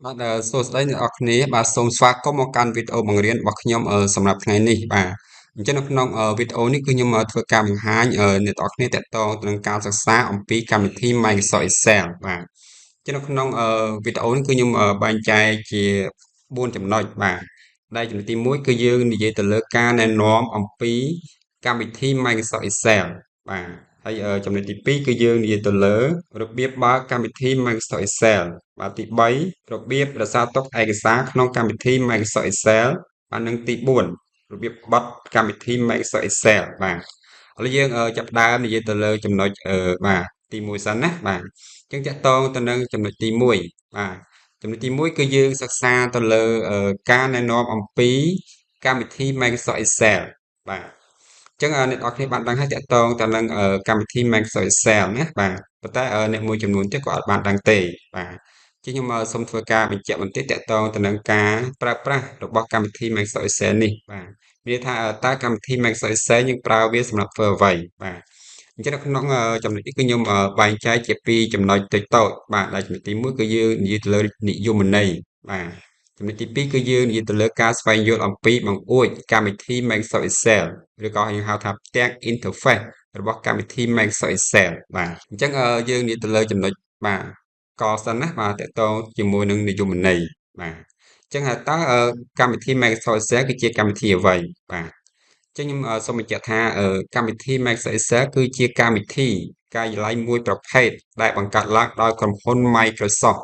បាទសួស្តីអ្នកនរគ្នាបាទសូមស្វាគមន៍មកកាន់វីដេអូបង្រៀនរបស់ខ្ញុំសម្រាប់ថ្ងៃនេះបាទអញ្ចឹងនៅក្នុងវីដេអូនេះគឺខ្ញុំធ្វើការបង្ហាញអ្នកនរគ្នាទាក់ទងទៅនឹងការសិក្សាអំពីកម្មវិធី Microsoft Excel បាទអញ្ចឹងនៅក្នុងវីដេអូនេះគឺខ្ញុំបែងចែកជា4ចំណុចបាទដែលចំណុចទី1គឺយើងនិយាយទៅលើការណែនាំអំពីកម្មវិធី Microsoft Excel បាទហើយចំណុចទី2គឺយើងនិយាយទៅលើរបៀបបើកកម្មវិធី Microsoft Excel បាទទី3របៀបរក្សាទុកឯកសារក្នុងកម្មវិធី Microsoft Excel បាទនិងទី4របៀបបិទកម្មវិធី Microsoft Excel បាទឥឡូវយើងចាប់ផ្ដើមនិយាយទៅលើចំណុចបាទទី1សិនណាបាទអញ្ចឹងទាក់ទងទៅនឹងចំណុចទី1បាទចំណុចទី1គឺយើងសិក្សាទៅលើការណែនាំអំពីកម្មវិធី Microsoft Excel បាទអញ្ចឹងអ្នកនរគ្នាបានដឹងហើយទាក់ទងទៅនឹងកម្មវិធី Microsoft Excel ណាបាទប៉ុន្តែអ្នកមួយចំនួនទៀតក៏អត់បានដឹងទេបាទជាខ្ញុំសូមធ្វើការបញ្ជាក់បន្តិចទាក់ទងទៅនឹងការប្រើប្រាស់របស់កម្មវិធី Microsoft Excel នេះបាទមានថាតើកម្មវិធី Microsoft Excel យើងប្រើវាសម្រាប់ធ្វើអ្វីបាទអញ្ចឹងនៅក្នុងចំណុចនេះគឺខ្ញុំបែងចែកជាពីរចំណុចតូចៗបាទដែលចំណុចទី1គឺយើងនិយាយទៅលើនិយមន័យបាទចំណុចទី2គឺយើងនិយាយទៅលើការស្វែងយល់អំពីបង្អួចកម្មវិធី Microsoft Excel ឬក៏យើងហៅថាផ្ទាំង interface របស់កម្មវិធី Microsoft Excel បាទអញ្ចឹងយើងនិយាយទៅលើចំណុចបាទកសិនណាបាទទាក់ទងជាមួយនឹងនិយមន័យបាទអញ្ចឹងតើកម្មវិធី Microsoft Excel គឺជាកម្មវិធីអ្វីបាទអញ្ចឹងខ្ញុំសូមបញ្ជាក់ថាកម្មវិធី Microsoft Excel គឺជាកម្មវិធីការិយាល័យមួយប្រភេទដែលបង្កើតឡើងដោយក្រុមហ៊ុន Microsoft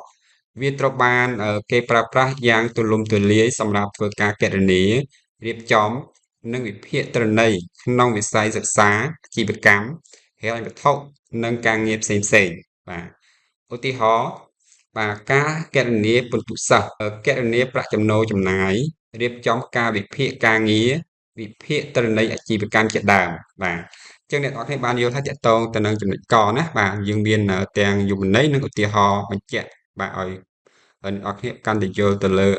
វាត្រូវបានគេប្រើប្រាស់យ៉ាងទូលំទូលាយសម្រាប់ធ្វើការគណនារៀបចំនិងវិភាគទិន្នន័យក្នុងវិស័យសិក្សាអាជីវកម្មហិរញ្ញវត្ថុនិងការងារផ្សេងៗបាទឧទាហរណ៍បាទការគណនាពិន្ទុសិស្សគណនាប្រាក់ចំណូលចំណាយរៀបចំការវិភាគការងារវិភាគទិន្នន័យអាជីវកម្មជាដើមបាទអញ្ចឹងអ្នកនរគ្នាបានយល់ថាទាក់ទងទៅនឹងចំណុចកណាបាទយើងមានទាំងយមន័យនិងឧទាហរណ៍បញ្ជាក់បាទឲ្យអ្នកនរគ្នាកាន់តែយល់ទៅលើ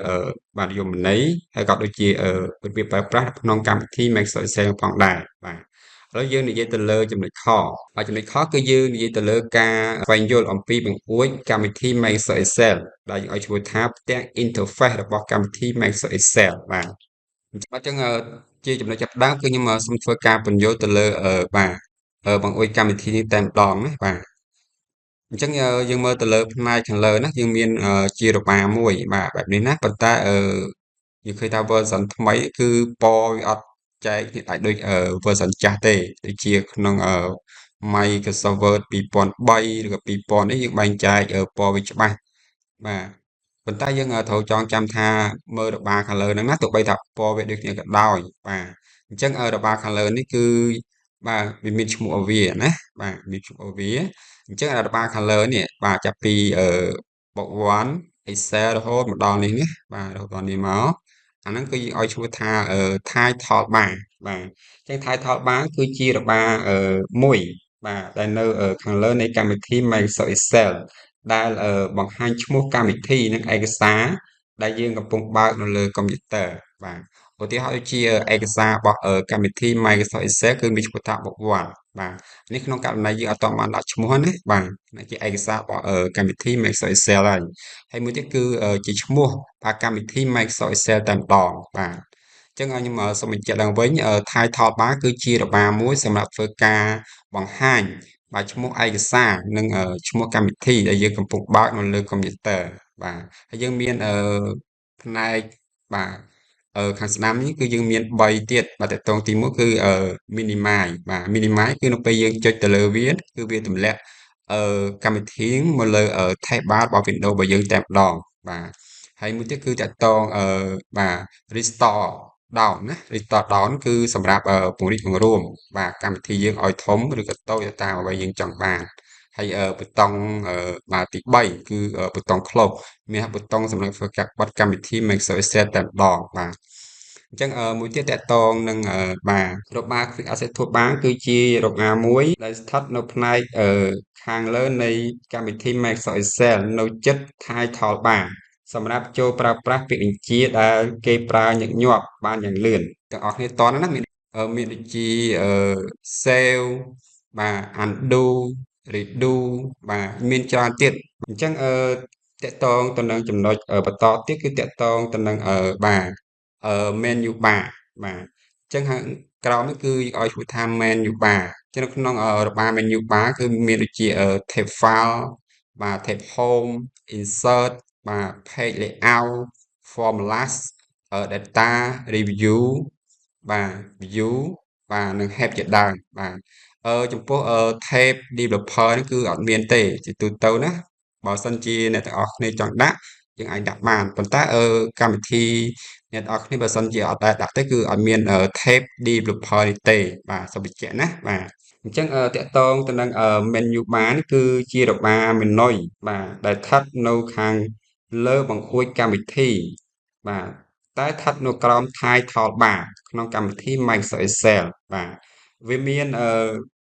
បាទយមន័យហើយក៏ដូចជារបៀបប្រើប្រាស់ក្នុងកម្មវិធី Microsoft Excel ផងដែរបាទឥឡូវយើងនិយាយទៅលើចំណុចខបាទចំណុចខគឺយើងនិយាយទៅលើការស្វែងយល់អំពីបង្អួចកម្មវិធី Microsoft Excel ដែលយើងឲ្យឈ្មោះថាផ្ទាំង interface របស់កម្មវិធី Microsoft Excel បាទអញ្ចឹងជាចំណុចចាប់ផ្ដើមគឺខ្ញុំសូមធ្វើការពន្យល់ទៅលើបាទបង្អួចកម្មវិធីនេះតែម្ដងណាបាទអញ្ចឹងយើងមើលទៅលើផ្នែកខាងលើណាយើងមានជារបាមួយបាទបែបនេះណាប៉ុន្តែយើងឃើញថា version ថ្មីគឺពណ៌វាអត់ចែកគ្នាដាច់ដូច version ចាស់ទេដូចជាក្នុង Microsoft Word 2003ឬក៏2000នេះយើងបែងចែកពណ៌វាច្បាស់បាទប៉ុន្តែយើងត្រូវចងចាំថាមើលរបាខាងលើហ្នឹងណាទោះបីថាពណ៌វាដូចគ្នាក៏ដោយបាទអញ្ចឹងរបាខាងលើនេះគឺបាទវាមានឈ្មោះឲ្យវាណាបាទមានឈ្មោះឲ្យវាអញ្ចឹងរបាខាងលើនេះបាទចាប់ពីbook 1 Excel រហូតមកដល់នេះណាបាទរហូតដល់នេះមកអាហ្នឹងគឺយើងឲ្យឈ្មោះថា title bar បាទអញ្ចឹង title bar គឺជារបាមួយបាទដែលនៅខាងលើនៃកម្មវិធី Microsoft Excel ដែលបង្ហាញឈ្មោះកម្មវិធីនិងឯកសារដែលយើងកំពុងបើកនៅលើកុំព្យូទ័របាទឧទាហរណ៍ដូចជាឯកសាររបស់កម្មវិធី Microsoft Excel គឺមានឈ្មោះថា Book 1បាទនេះក្នុងករណីយើងអត់ទាន់បានដាក់ឈ្មោះណាបាទនេះជាឯកសាររបស់កម្មវិធី Microsoft Excel ហើយហើយមួយទៀតគឺជាឈ្មោះបាទកម្មវិធី Microsoft Excel តែម្ដងបាទអញ្ចឹងខ្ញុំសូមបញ្ជាក់ឡើងវិញ title bar គឺជារបាមួយសម្រាប់ធ្វើការបង្ហាញបាទឈ្មោះឯកសារនិងឈ្មោះកម្មវិធីដែលយើងកំពុងបើកនៅលើកុំព្យូទ័របាទហើយយើងមានផ្នែកបាទខាងស្ដាំនេះគឺយើងមាន3ទៀតបាទតកតងទី1គឺ minimize បាទ minimize គឺនៅពេលយើងចុចទៅលើវាគឺវាទម្លាក់កម្មវិធីមកលើ tab bar របស់ Windows របស់យើងតែម្ដងបាទហើយមួយទៀតគឺតកតងបាទ restore down ណា restore down គឺសម្រាប់ពង្រីកបង្រួមបាទកម្មវិធីយើងឲ្យធំឬក៏តូចទៅតាមអ្វីយើងចង់បានហើយប៊ូតុងបាទទី3គឺប៊ូតុង close មានប៊ូតុងសម្រាប់ធ្វើការបិទកម្មវិធី Microsoft Excel តែម្ដងបាទអញ្ចឹងមួយទៀតទាក់ទងនឹងបាទរបា Quick Access Toolbar គឺជារបាមួយដែលស្ថិតនៅផ្នែកខាងលើនៃកម្មវិធី Microsoft Excel នៅជិត Title Bar សម្រាប់ចូលប្រើប្រាស់ពាក្យបញ្ជាដែលគេប្រើញឹកញាប់បានយ៉ាងលឿនទាំងអស់គ្នាតណាមានមានដូចជា save បាទ undo redo បាទមានច្រើនទៀតអញ្ចឹង ទាក់ទងទៅនឹងចំណុចបន្តទៀតគឺទាក់ទងទៅនឹងបាទ menu bar បាទអញ្ចឹងខាងក្រោមនេះគឺឲ្យឈ្មោះថា menu bar ចឹងនៅក្នុងរបា menu bar គឺមានដូចជា tab file បាទ tab home insert បាទ page layout formulas data review បាទ view បាទនិង help ជាដើមបាទចំពោះ tab developer នេះគឺអត់មានទេជាទូទៅណាបើសិនជាអ្នកទាំងអស់គ្នាចង់ដាក់យើងអាចដាក់បានប៉ុន្តែកម្មវិធីអ្នកទាំងអស់គ្នាបើសិនជាអត់ដែលដាក់ទេគឺអត់មាន tab developer នេះទេបាទសូមបញ្ជាក់ណាបាទអញ្ចឹងទាក់ទងទៅនឹង menu bar នេះគឺជារបា menu បាទដែលស្ថិតនៅខាងលើបង្អួចកម្មវិធីបាទតែស្ថិតនៅក្រោម title bar ក្នុងកម្មវិធី Microsoft Excel បាទវាមាន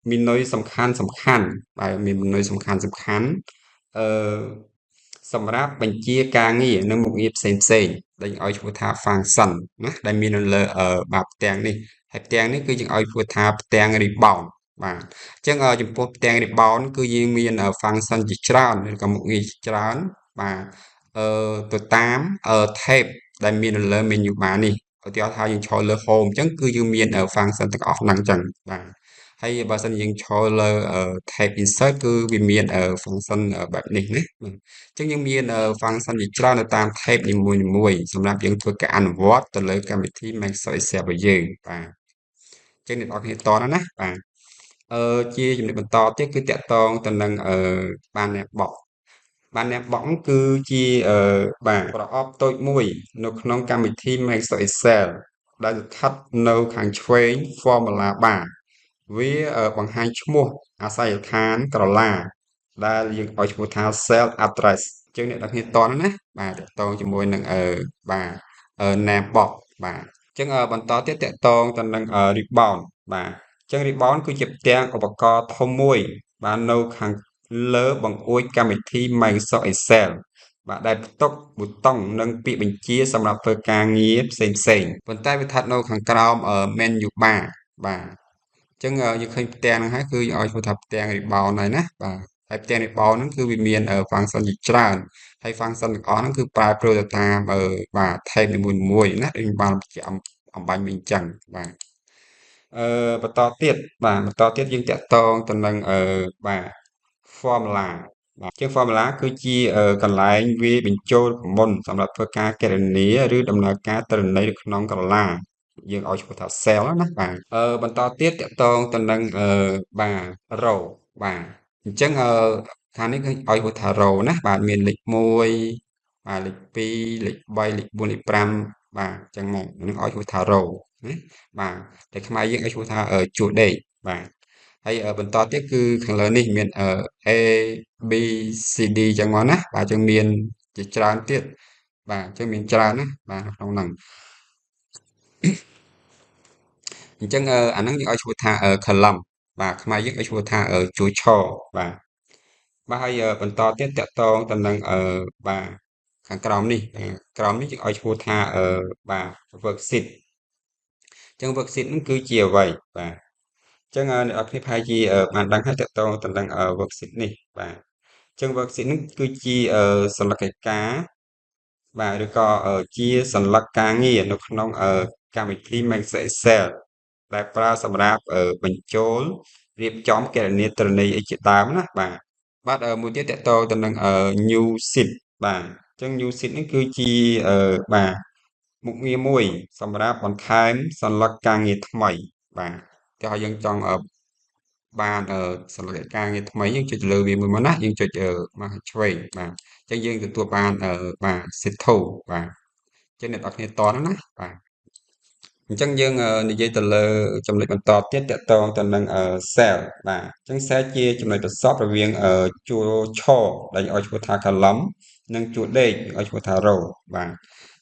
menu សំខាន់សំខាន់បាទមាន menu សំខាន់សំខាន់អឺសម្រាប់បញ្ជាការងារនិងមុខងារផ្សេងផ្សេងដែលយើងឲ្យឈ្មោះថា function ណាដែលមាននៅលើបាទផ្ទាំងនេះហើយផ្ទាំងនេះគឺយើងឲ្យឈ្មោះថាផ្ទាំង ribbon បាទអញ្ចឹងចំពោះផ្ទាំង ribbon គឺយើងមាន function ជាច្រើនឬក៏មុខងារជាច្រើនបាទទៅតាម tab ដែលមាននៅលើ menu bar នេះឧទាហរណ៍ថាយើងឈរលើ home អញ្ចឹងគឺយើងមាន function ទាំងអស់ហ្នឹងអញ្ចឹងបាទហើយបើសិនយើងឈរលើ tab insert គឺវាមាន function បែបនេះណាអញ្ចឹងយើងមាន function ជាច្រើននៅតាម tab នីមួយៗសម្រាប់យើងធ្វើការអនុវត្តទៅលើកម្មវិធី Microsoft Excel របស់យើងបាទអញ្ចឹងអ្នកនរគ្នាតណាបាទជាចំណុចបន្តទៀតគឺទាក់ទងទៅនឹងបានអ្នកបកបានអ្នកបកគឺជាបាទប្រអប់តូចមួយនៅក្នុងកម្មវិធី Microsoft Excel ដែលស្ថិតនៅខាងឆ្វេង Formula Bar វាបង្ហាញឈ្មោះអាសយដ្ឋានក្រឡាដែលយើងឲ្យឈ្មោះថា Cell Address អញ្ចឹងអ្នកនរគ្នាតណាបាទទាក់ទងជាមួយនឹងបាទ name box បាទអញ្ចឹងបន្តទៀតទាក់ទងទៅនឹង ribbon បាទអញ្ចឹង ribbon គឺជាផ្ទាំងឧបករណ៍ធំមួយបាទនៅខាងលើបង្អួចកម្មវិធី Microsoft Excel បាទដែលផ្ទុកប៊ូតុងនិងពាក្យបញ្ជាសម្រាប់ធ្វើការងារផ្សេងផ្សេងប៉ុន្តែវាស្ថិតនៅខាងក្រោម menu bar បាទអញ្ចឹងយើងឃើញផ្ទាំងហ្នឹងហើយគឺឲ្យឈ្មោះថាផ្ទាំង ribbon ហើយណាបាទហើយផ្ទាំង ribbon ហ្នឹងគឺវាមាន function ជាច្រើនហើយ function ទាំងអស់ហ្នឹងគឺប្រែប្រួលទៅតាមបាទ tab នីមួយៗណាដូចបានបញ្ជាក់អម្បាញ់មិញអញ្ចឹងបាទបន្តទៀតបាទបន្តទៀតយើងទាក់ទងទៅនឹងបាទ formula បាទជាង formula គឺជាកន្លែងវាយបញ្ចូលរូបមន្តសម្រាប់ធ្វើការគណនាឬដំណើរការទិន្នន័យនៅក្នុងក្រឡាយើងឲ្យឈ្មោះថា cell ណាបាទបន្តទៀតទាក់ទងទៅនឹងបាទ row បាទអញ្ចឹងខាងនេះគឺឲ្យឈ្មោះថា row ណាបាទមានលេខ1បាទលេខ2លេខ3លេខ4លេខ5បាទអញ្ចឹងមកនឹងឲ្យឈ្មោះថា row ណាបាទតែខ្មែរយើងឲ្យឈ្មោះថាជួរដេកបាទហើយបន្តទៀតគឺខាងលើនេះមាន A B C D អញ្ចឹងមកណាបាទអញ្ចឹងមានជាច្រើនទៀតបាទអញ្ចឹងមានច្រើនណាបាទក្នុងហ្នឹងអញ្ចឹងអាហ្នឹងយើងឲ្យឈ្មោះថា column បាទខ្មែរយើងឲ្យឈ្មោះថាជួរឈរបាទបាទហើយបន្តទៀតទាក់ទងទៅនឹងបាទខាងក្រោមនេះក្រោមនេះយើងឲ្យឈ្មោះថាបាទ worksheet អញ្ចឹង worksheet ហ្នឹងគឺជាអ្វីបាទអញ្ចឹងអ្នកនរគ្នាប្រហែលជាបានដឹងហើយទាក់ទងទៅនឹង worksheet នេះបាទអញ្ចឹង worksheet ហ្នឹងគឺជាសន្លឹកកិច្ចការបាទឬក៏ជាសន្លឹកការងារនៅក្នុងកម្មវិធី Microsoft Excel ដែលប្រើសម្រាប់បញ្ចូលរៀបចំគណនាទិន្នន័យអីជាដើមណាបាទបាទមួយទៀតទាក់ទងទៅនឹង new sheet បាទអញ្ចឹង new sheet នេះគឺជាបាទមុខងារមួយសម្រាប់បន្ថែមសន្លឹកការងារថ្មីបាទតែឲ្យយើងចង់បានសន្លឹកការងារថ្មីយើងចុចលើវាមួយមកណាយើងចុចមកឆ្វេងបាទអញ្ចឹងយើងទទួលបានបាទ sheet 2បាទអញ្ចឹងអ្នកនរគ្នាតណាបាទអញ្ចឹងយើងនិយាយទៅលើចំណុចបន្តទៀតទាក់ទងទៅនឹង cell បាទអញ្ចឹង cell ជាចំណុចប្រសពរវាងជួរឈរដែលឲ្យឈ្មោះថា column និងជួរដេកឲ្យឈ្មោះថា row បាទ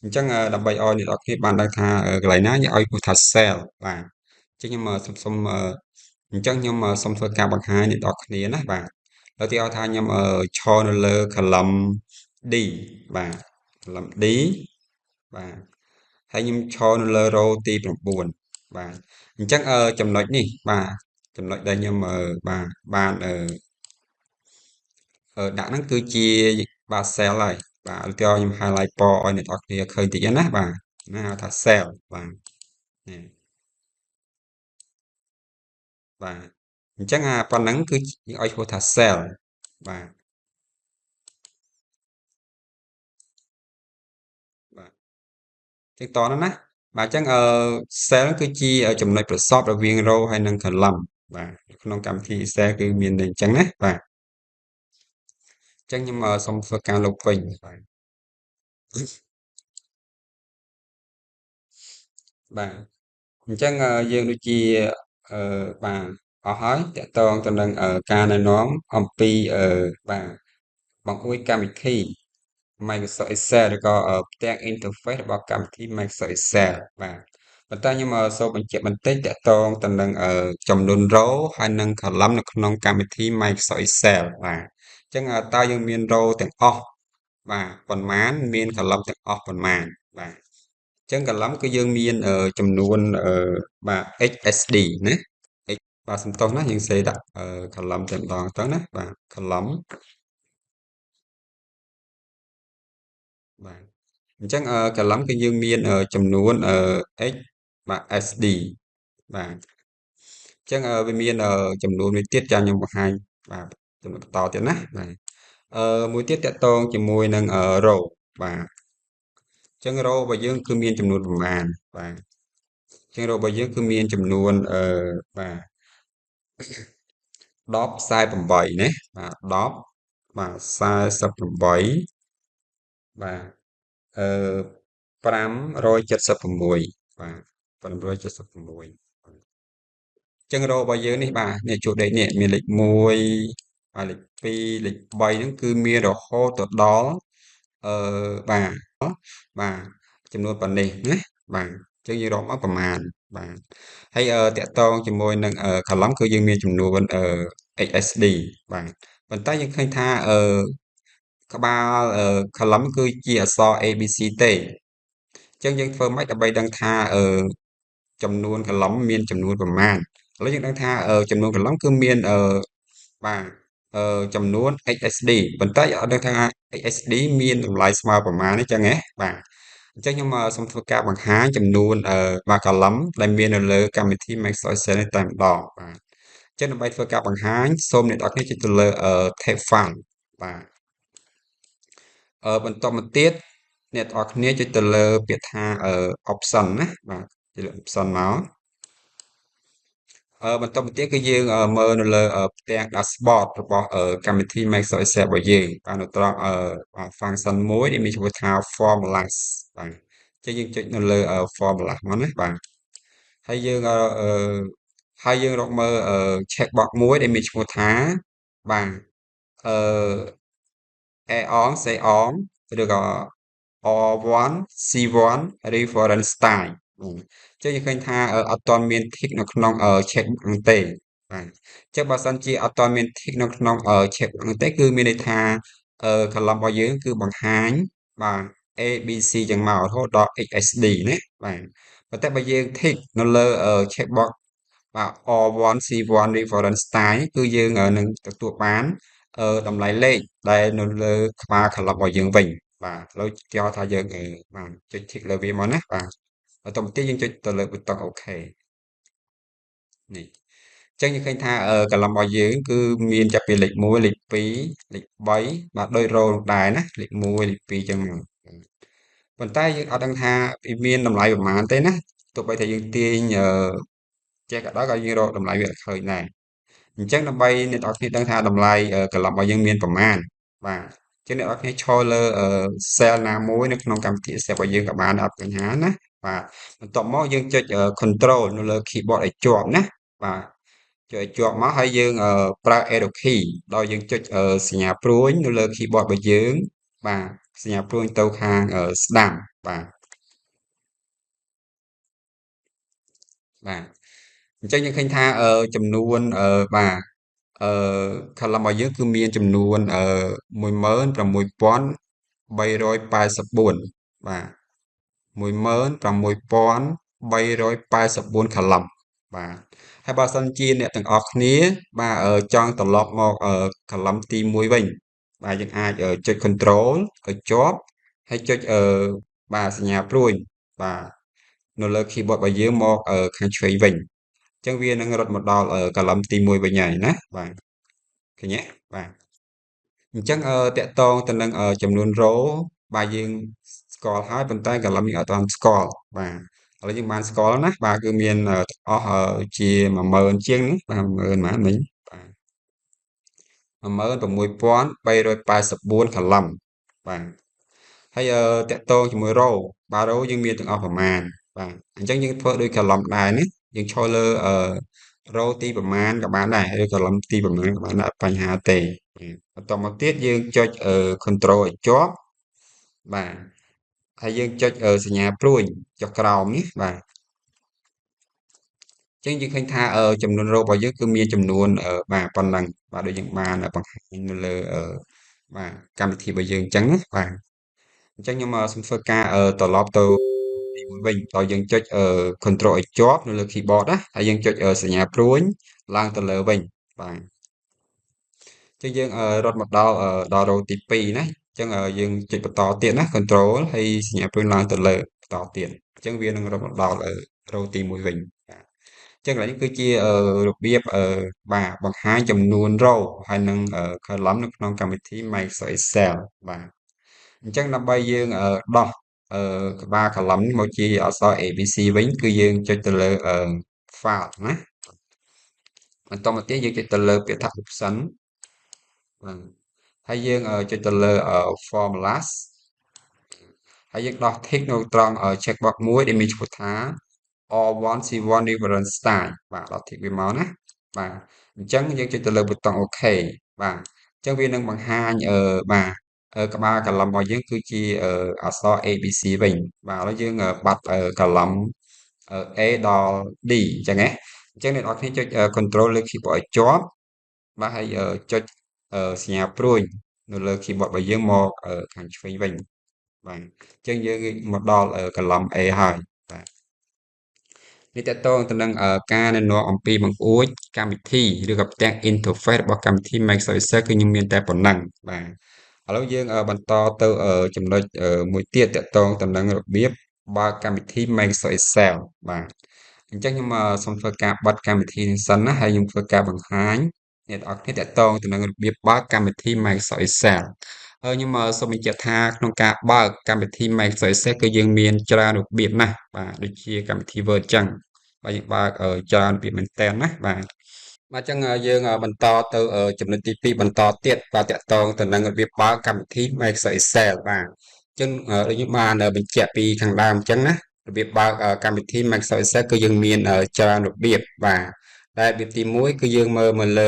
អញ្ចឹងដើម្បីឲ្យអ្នកនរគ្នាបានដឹងថាកន្លែងណាយើងឲ្យឈ្មោះថា cell បាទអញ្ចឹងខ្ញុំសូមអញ្ចឹងខ្ញុំសូមធ្វើការបង្ហាញអ្នកនរគ្នាណាបាទឧទាហរណ៍ថាខ្ញុំឈរនៅលើ column D បាទ column D បាទហើយខ្ញុំឈរនៅលើ row ទី9បាទអញ្ចឹងចំណុចនេះបាទចំណុចដែលខ្ញុំបាទបានដាក់ហ្នឹងគឺជាបាទ cell ហើយ បាទឧទាហរណ៍ខ្ញុំ highlight ពណ៌ឲ្យអ្នកនរគ្នាឃើញតិចណាបាទណាហៅថា cell បាទនេះបាទអញ្ចឹងអាប៉ុណ្ណឹងគឺយើងឲ្យឈ្មោះថា cell បាទបាទចឹងតណាបាទអញ្ចឹងcell គឺជាចំណុចប្រសពរវាង row ហើយនិង column បាទក្នុងកម្មវិធី Excel គឺមានអញ្ចឹងណាបាទអញ្ចឹងខ្ញុំសូមធ្វើការលុបវិញបាទបាទអញ្ចឹងយើងដូចជាបាទអស់ហើយតកតងទៅនឹងការណែនាំអំពីបាទបង្អួចកម្មវិធី Microsoft Excel ឬក៏ផ្ទាំង interface របស់កម្មវិធី Microsoft Excel បាទប៉ុន្តែខ្ញុំសូមបញ្ជាក់បន្តិចតកតងទៅនឹងចំនួន row ហើយនិង column នៅក្នុងកម្មវិធី Microsoft Excel បាទអញ្ចឹងតើយើងមាន row ទាំងអស់បាទប៉ុន្មានមាន column ទាំងអស់ប៉ុន្មានបាទអញ្ចឹង column គឺយើងមានចំនួនបាទ XSD ណា X បាទសំទោសណាយើងសេដាក់ column តែម្ដងទៅណាបាទ column បាទអញ្ចឹង column គឺយើងមានចំនួន x បាទ SD បាទអញ្ចឹងវាមានចំនួនមួយទៀតចាំខ្ញុំបង្ហាញបាទចំណុចបន្តទៀតណាបាទមួយទៀតតកតងជាមួយនឹង row បាទអញ្ចឹង row របស់យើងគឺមានចំនួនប្រមាណបាទអញ្ចឹង row របស់យើងគឺមានចំនួនបាទ10 48ណាបាទ10បាទ48បាទ576បាទ576អញ្ចឹង row របស់យើងនេះបាទនេះជួបលេខនេះមានលេខ1បាទលេខ2លេខ3ហ្នឹងគឺមានរហូតទៅដល់បាទបាទចំនួនប៉ុណ្ណេះណាបាទអញ្ចឹងយើងរកមកប្រមាណបាទហើយតកតងជាមួយនឹង column គឺយើងមានចំនួន XSD បាទប៉ុន្តែយើងឃើញថាក្បាល column គឺជាអក្សរ ABC ទេអញ្ចឹងយើងធ្វើម៉េចដើម្បីដឹងថាចំនួន column មានចំនួនប្រមាណឥឡូវយើងដឹងថាចំនួន column គឺមានបាទចំនួន XSD ប៉ុន្តែអត់ដឹងថា XSD មានតម្លៃស្មើប្រមាណទេចឹងហ៎បាទអញ្ចឹងខ្ញុំសូមធ្វើការបង្ហាញចំនួនបាទ column ដែលមាននៅលើកម្មវិធី Microsoft Excel នេះតែម្ដងបាទអញ្ចឹងដើម្បីធ្វើការបង្ហាញសូមអ្នកនរគ្នាចុចទៅលើ tab file បាទបន្តមកទៀតអ្នកនរគ្នាចុចទៅលើពាក្យថា option ណាបាទចុចលើ option មកបន្តមកទៀតគឺយើងមើលនៅលើផ្ទាំង dashboard របស់កម្មវិធី Microsoft Excel របស់យើងបាទនៅត្រង់ function មួយដែលមានឈ្មោះថា formulas បាទអញ្ចឹងយើងចុចនៅលើ formulas មកណាបាទហើយយើងហើយយើងរកមើល check box មួយដែលមានឈ្មោះថាបាទអឺ A on C on ឬក៏ R1 C1 reference style អញ្ចឹងយើងឃើញថាអត់ទាន់មាន tick នៅក្នុង check box នោះទេបាទអញ្ចឹងបើសិនជាអត់ទាន់មាន tick នៅក្នុង check box នោះទេគឺមានន័យថា column របស់យើងគឺបង្ហាញបាទ A B C ចឹងមករហូតដល់ XSD ណាបាទប៉ុន្តែបើយើង tick នៅលើ check box បាទ R1 C1 reference style គឺយើងនឹងទទួលបានតម្លៃលេខដែលនៅលើក្បាល column របស់យើងវិញបាទឥឡូវគេហៅថាយើងបាទចុច tick លើវាមកណាបាទបន្តមកទៀតយើងចុចទៅលើប៊ូតុង OK នេះអញ្ចឹងយើងឃើញថា column របស់យើងគឺមានចាប់ពីលេខ1លេខ2លេខ3បាទដូច row ដែរណាលេខ1លេខ2អញ្ចឹងមកប៉ុន្តែយើងអត់ដឹងថាវាមានតម្លៃប្រមាណទេណាទោះបីថាយើងទាញចេះក៏ដោយក៏យើងរកតម្លៃវាអត់ឃើញដែរអញ្ចឹងដើម្បីអ្នកនរគ្នាដឹងថាតម្លៃ column របស់យើងមានប្រមាណបាទអញ្ចឹងអ្នកនរគ្នាឈរលើ cell ណាមួយនៅក្នុងកម្មវិធី Excel របស់យើងក៏បានអត់បញ្ហាណាបាទបន្ទាប់មកយើងចុច control នៅលើ keyboard ឲ្យជាប់ណាបាទចុចឲ្យជាប់មកហើយយើងប្រើ arrow key ដោយយើងចុចសញ្ញាព្រួញនៅលើ keyboard របស់យើងបាទសញ្ញាព្រួញទៅខាងស្ដាំបាទបាទអញ្ចឹងយើងឃើញថាចំនួនបាទអឺ column របស់យើងគឺមានចំនួន16384បាទ16384 column បាទហើយបើសិនជាអ្នកទាំងអស់គ្នាបាទចង់ត្រឡប់មក column ទី1វិញ បាទយើងអាចចុច control ឲ្យជាប់ហើយចុចបាទសញ្ញាព្រួញបាទនៅលើ keyboard របស់យើងមកខាងឆ្វេងវិញអញ្ចឹងវានឹងរត់មកដល់ column ទី1វិញហើយណាបាទឃើញទេបាទអញ្ចឹងទាក់ទងទៅនឹងចំនួន row បាទយើងស្គាល់ហើយប៉ុន្តែ column យើងអត់ទាន់ស្គាល់បាទឥឡូវយើងបានស្គាល់ណាបាទគឺមានទាំងអស់ជា10000ជាងបាទ10000ប៉ុន្មានមិញបាទ16384 column បាទហើយទាក់ទងជាមួយ row បាទ row យើងមានទាំងអស់ប្រមាណបាទអញ្ចឹងយើងធ្វើដូច column ដែរនេះយើងឈរលើ row ទីប្រមាណក៏បានដែរឬ column ទីប្រមាណក៏បានដែរអត់បញ្ហាទេបន្តមកទៀតយើងចុច control ឲ្យជាប់បាទហើយយើងចុចសញ្ញាព្រួញចុះក្រោមនេះបាទអញ្ចឹងយើងឃើញថាចំនួន row របស់យើងគឺមានចំនួនបាទប៉ុណ្ណឹងបាទដូចយើងបានបង្ហាញនៅលើបាទកម្មវិធីរបស់យើងអញ្ចឹងណាបាទអញ្ចឹងខ្ញុំសូមធ្វើការត្រឡប់ទៅទី1វិញដោយយើងចុច control ឲ្យជាប់នៅលើ keyboard ណាហើយយើងចុចសញ្ញាព្រួញឡើងទៅលើវិញបាទអញ្ចឹងយើងរត់មកដល់ដល់ row ទី2ណាអញ្ចឹងយើងចុចបន្តទៀតណា control ហើយសញ្ញាព្រួញឡើងទៅលើបន្តទៀតអញ្ចឹងវានឹងរត់មកដល់ row ទី1វិញបាទអញ្ចឹងកន្លែងនេះគឺជារបៀបបាទបង្ហាញចំនួន row ហើយនិង column នៅក្នុងកម្មវិធី Microsoft Excel បាទអញ្ចឹងដើម្បីយើងដោះក្បាល column នេះមកជាអក្សរ ABC វិញគឺយើងចុចទៅលើ file ណាបន្តមកទៀតយើងចុចទៅលើពាក្យថា option បាទហើយយើងចុចទៅលើ formulas ហើយយើងដោះ tick នៅត្រង់ check box មួយដែលមានឈ្មោះថា R1 C1 reference style បាទដោះ tick វាមកណាបាទអញ្ចឹងយើងចុចទៅលើប៊ូតុង OK បាទអញ្ចឹងវានឹងបង្ហាញបាទក្បាល column របស់យើងគឺជាអក្សរ ABC វិញបាទឥឡូវយើងបាត់ column A ដល់ D អញ្ចឹងណាអញ្ចឹងអ្នកនរគ្នាចុច control លើ keyboard ឲ្យជាប់បាទហើយចុចសញ្ញាព្រួញនៅលើ keyboard របស់យើងមកខាងឆ្វេងវិញបាទអញ្ចឹងយើងមកដល់ column A ហើយបាទនេះទាក់ទងទៅនឹងការណែនាំអំពីបង្អួចកម្មវិធីឬក៏ផ្ទាំង interface របស់កម្មវិធី Microsoft Excel គឺខ្ញុំមានតែប៉ុណ្ណឹងបាទឥឡូវយើងបន្តទៅចំណុចមួយទៀតទាក់ទងទៅនឹងរបៀបបើកកម្មវិធី Microsoft Excel បាទអញ្ចឹងខ្ញុំសូមធ្វើការបិទកម្មវិធីនេះសិនណាហើយខ្ញុំធ្វើការបង្ហាញអ្នកទាំងអស់គ្នាទាក់ទងទៅនឹងរបៀបបើកកម្មវិធី Microsoft Excel ហើយខ្ញុំសូមបញ្ជាក់ថាក្នុងការបើកកម្មវិធី Microsoft Excel គឺយើងមានច្រើនរបៀបណាស់បាទដូចជាកម្មវិធី Word អញ្ចឹងបាទយើងបើកច្រើនរបៀបមែនតើណាបាទបាទអញ្ចឹងយើងបន្តទៅចំណុចទី2បន្តទៀតបាទទាក់ទងទៅនឹងរបៀបបើកកម្មវិធី Microsoft Excel បាទអញ្ចឹងដូចខ្ញុំបានបញ្ជាក់ពីខាងដើមអញ្ចឹងណារបៀបបើកកម្មវិធី Microsoft Excel គឺយើងមានច្រើនរបៀបបាទដែលរបៀបទី1គឺយើងមើលមកលើ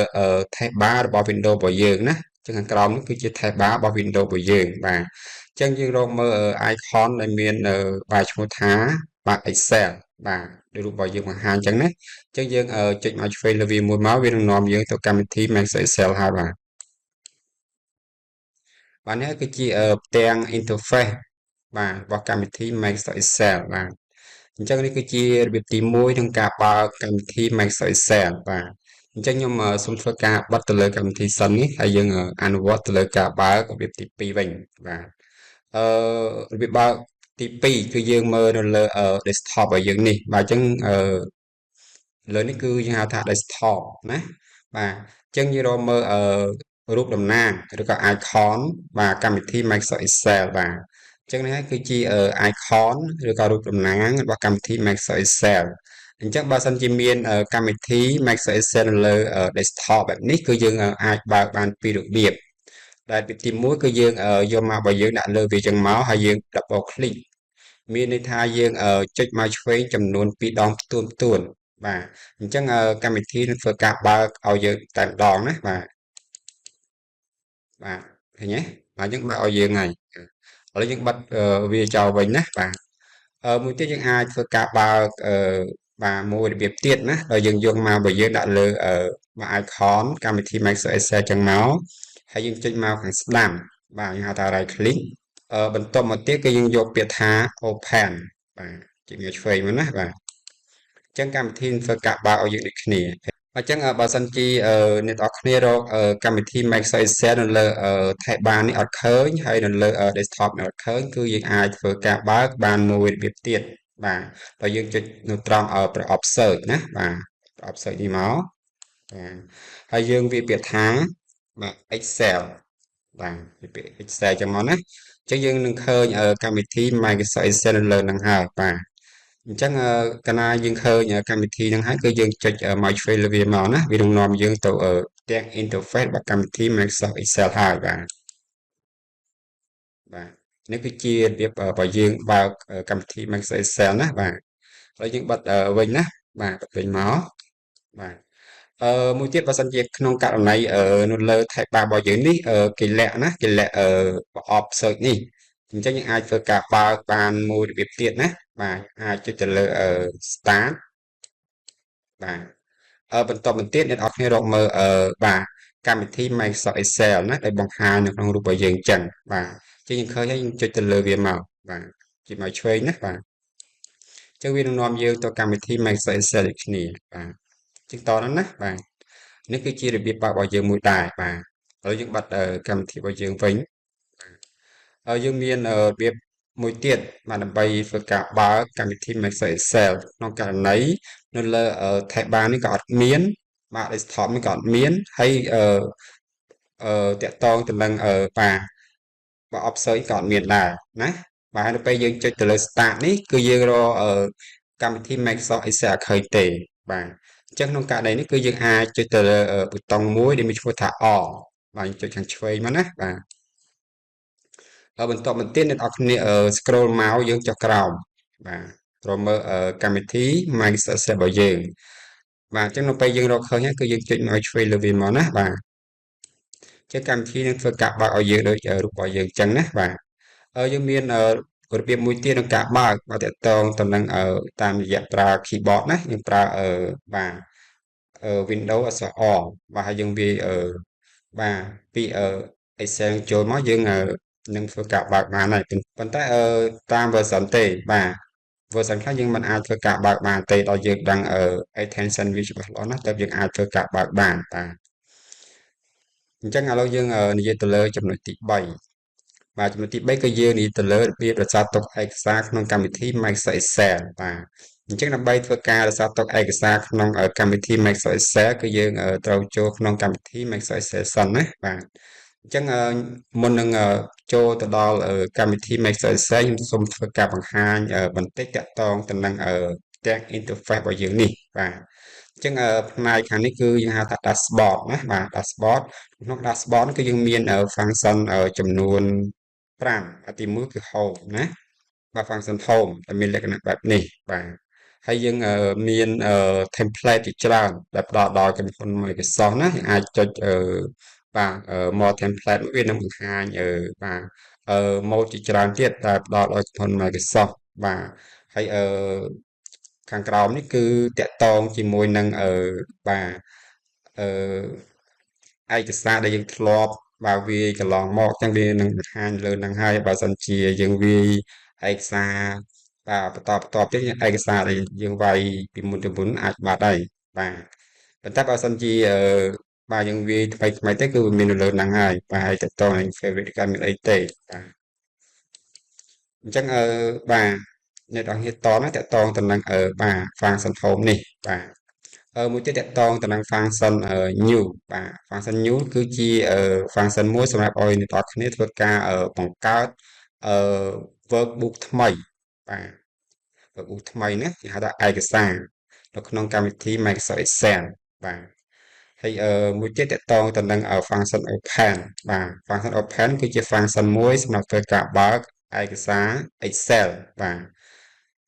taskbar របស់ Windows របស់យើងណាចឹងខាងក្រោមនេះគឺជា taskbar របស់ Windows របស់យើងបាទអញ្ចឹងយើងរកមើល icon ដែលមានបាទឈ្មោះថាបាទ Excel បាទដូចរូបរបស់យើងបង្ហាញអញ្ចឹងណាអញ្ចឹងយើងចុចមកឆ្វេងលើវាមួយមកវានឹងនាំយើងទៅកម្មវិធី Microsoft Excel ហើយបាទបាទនេះគឺជាផ្ទាំង interface បាទរបស់កម្មវិធី Microsoft Excel បាទអញ្ចឹងនេះគឺជារបៀបទី1ក្នុងការបើកកម្មវិធី Microsoft Excel បាទអញ្ចឹងខ្ញុំសូមធ្វើការបិទទៅលើកម្មវិធីសិននេះហើយយើងអនុវត្តទៅលើការបើករបៀបទី2វិញបាទរបៀបបើកទី2គឺយើងមើលនៅលើ desktop របស់យើងនេះបាទអញ្ចឹងលើនេះគឺយើងហៅថា desktop ណាបាទអញ្ចឹងយើងរកមើលរូបតំណាងឬក៏ icon បាទកម្មវិធី Microsoft Excel បាទអញ្ចឹងនេះហើយគឺជា icon ឬក៏រូបតំណាងរបស់កម្មវិធី Microsoft Excel អញ្ចឹងបើសិនជាមានកម្មវិធី Microsoft Excel នៅលើ desktop បែបនេះគឺយើងអាចបើកបានពីររបៀបដែលរបៀបទី1គឺយើងយកមកបើយើងដាក់លើវាចឹងមកហើយយើង double click មានន័យថាយើងចុចមកឆ្វេងចំនួន2ដងផ្ទួនផ្ទួនបាទអញ្ចឹងកម្មវិធីនឹងធ្វើការបើកឲ្យយើងតែម្ដងណាបាទបាទឃើញទេបាទអញ្ចឹងបើកឲ្យយើងហើយឥឡូវយើងបិទវាចោលវិញណាបាទមួយទៀតយើងអាចធ្វើការបើកបាទមួយរបៀបទៀតណាដោយយើងយកមកបើយើងដាក់លើបាទ icon កម្មវិធី Microsoft Excel ចឹងមកហើយយើងចុចមកខាងស្ដាំបាទយើងហៅថា right click បន្ទាប់មកទៀតគឺយើងយកពាក្យថា open បាទចុចមកឆ្វេងមកណាបាទអញ្ចឹងកម្មវិធីធ្វើការបើកឲ្យយើងដូចគ្នា អញ្ចឹងបើសិនជាអ្នកទាំងអស់គ្នារកកម្មវិធី Microsoft Excel នៅលើ tab នេះអត់ឃើញហើយនៅលើ desktop នេះអត់ឃើញគឺយើងអាចធ្វើការបើកបានមួយរបៀបទៀតបាទដោយយើងចុចនៅត្រង់ប្រអប់ search ណាបាទប្រអប់ search នេះមកបាទហើយយើងវាយពាក្យថាបាទ Excel បាទវាយពាក្យ Excel ចឹងមកណាអញ្ចឹងយើងនឹងឃើញកម្មវិធី Microsoft Excel នៅលើនឹងហើយបាទអញ្ចឹងកាលណាយើងឃើញកម្មវិធីហ្នឹងហើយគឺយើងចុច mouse ឆ្វេងលើវាមកណាវានឹងនាំយើងទៅផ្ទាំង interface របស់កម្មវិធី Microsoft Excel ហើយបាទបាទនេះគឺជារបៀបបើយើងបើកកម្មវិធី Microsoft Excel ណាបាទហើយយើងបិទវិញណាបាទបិទវិញមកបាទអឺមួយទៀតបើសិនជាក្នុងករណីនៅលើ tab bar របស់យើងនេះគេលាក់ណាគេលាក់ប្រអប់ search នេះអញ្ចឹងយើងអាចធ្វើការបើកបានមួយរបៀបទៀតណាបាទអាចចុចទៅលើ start បាទអឺបន្តបន្ទៀតអ្នកនរគ្នារកមើលអឺបាទកម្មវិធី Microsoft Excel ណាដែលបង្ហាញនៅក្នុងរូបរបស់យើងអញ្ចឹងបាទជាងយើងឃើញហើយយើងចុចទៅលើវាមកបាទចុចមកឆ្វេងណាបាទអញ្ចឹងវានឹងនាំយើងទៅកម្មវិធី Microsoft Excel ដូចគ្នាបាទជាងតហ្នឹងណាបាទនេះគឺជារបៀបបើករបស់យើងមួយដែរបាទឥឡូវយើងបិទកម្មវិធីរបស់យើងវិញហើយយើងមានរបៀបមួយទៀតបាទដើម្បីធ្វើការបើកកម្មវិធី Microsoft Excel ក្នុងករណីនៅលើ tab bar នេះក៏អត់មានបាទ desktop នេះក៏អត់មានហើយអឺអឺតាក់តងទៅនឹងបាទបើ option ក៏អត់មានដែរណាបាទនៅពេលយើងចុចទៅលើ start នេះគឺយើងរកកម្មវិធី Microsoft Excel អត់ឃើញទេបាទអញ្ចឹងក្នុងករណីនេះគឺយើងអាចចុចទៅលើប៊ូតុងមួយដែលមានឈ្មោះថា All បាទចុចខាងឆ្វេងមកណាបាទហើយបន្តមកទៀតអ្នកនរគ្នា scroll មកយើងចុះក្រោមបាទរកមើលកម្មវិធី Microsoft Excel របស់យើងបាទអញ្ចឹងនៅពេលយើងរកឃើញគឺយើងចុចមកឆ្វេងលើវាមកណាបាទចឹងកម្មវិធីនឹងធ្វើការបើកឲ្យយើងដូចរូបរបស់យើងអញ្ចឹងណាបាទយើងមានរបៀបមួយទៀតក្នុងការបើកបើតកតងទៅនឹងតាមរយៈប្រើ keyboard ណាយើងប្រើបាទ Windows អក្សរ R បាទហើយយើងវាយបាទពី Excel ចូលមកយើងនឹងធ្វើការបើកបានហើយប៉ុន្តែតាម version ទេបាទ version ខ្លះយើងមិនអាចធ្វើការបើកបានទេដល់យើងដឹង extension វាច្បាស់លាស់ណាស់ទើបយើងអាចធ្វើការបើកបានបាទអញ្ចឹងឥឡូវយើងនិយាយទៅលើចំណុចទី3បាទចំណុចទី3គឺយើងនិយាយទៅលើរបៀបរក្សាទុកឯកសារក្នុងកម្មវិធី Microsoft Excel បាទអញ្ចឹងដើម្បីធ្វើការរក្សាទុកឯកសារក្នុងកម្មវិធី Microsoft Excel គឺយើងត្រូវចូលក្នុងកម្មវិធី Microsoft Excel សិនណាបាទអញ្ចឹងមុននឹងចូលទៅដល់កម្មវិធី Microsoft Excel ខ្ញុំសូមធ្វើការបង្ហាញបន្តិចតាក់ទងទៅនឹងផ្ទាំង interface របស់យើងនេះបាទអញ្ចឹងផ្នែកខាងនេះគឺយើងហៅថា dashboard ណាបាទ dashboard ក្នុង dashboard គឺយើងមាន function ចំនួន5ទី1គឺ home ណាបាទ function home ដែលមានលក្ខណៈបែបនេះបាទហើយយើងមាន template ជាច្រើនដែលផ្ដល់ដោយក្រុមហ៊ុន Microsoft ណាយើងអាចចុចបាទ more template វានឹងបង្ហាញបាទ mode ជាច្រើនទៀតដែលផ្ដល់ដោយក្រុមហ៊ុន Microsoft បាទហើយអឺខាងក្រោមនេះគឺតាក់ទងជាមួយនឹងអឺបាទអឺឯកសារដែលយើងធ្លាប់បាទវាយកន្លងមកចឹងវានឹងបង្ហាញលើនឹងហើយបើសិនជាយើងវាយឯកសារបាទបន្តបន្តទៀតឯកសារដែលយើងវាយពីមុនទៅមុនអាចបាត់ហើយបាទប៉ុន្តែបើសិនជាបាទយើងវាយថ្មីថ្មីទេគឺវាមាននៅលើហ្នឹងហើយបាទហើយតទៅនឹង favorite ក៏មានអីទេបាទអញ្ចឹងអឺបាទអ្នកនរគ្នាតណាតកតងទៅនឹងអឺបាទ function home នេះបាទអឺមួយទៀតតកតងទៅនឹង function new បាទ function new គឺជា function មួយសម្រាប់ឲ្យអ្នកនរគ្នាធ្វើការបង្កើតអឺ workbook ថ្មីបាទ workbook ថ្មីណាគេហៅថាឯកសារនៅក្នុងកម្មវិធី Microsoft Excel បាទហើយអឺមួយទៀតតកតងទៅនឹង function open បាទ function open គឺជា function មួយសម្រាប់ធ្វើការបើកឯកសារ Excel បាទ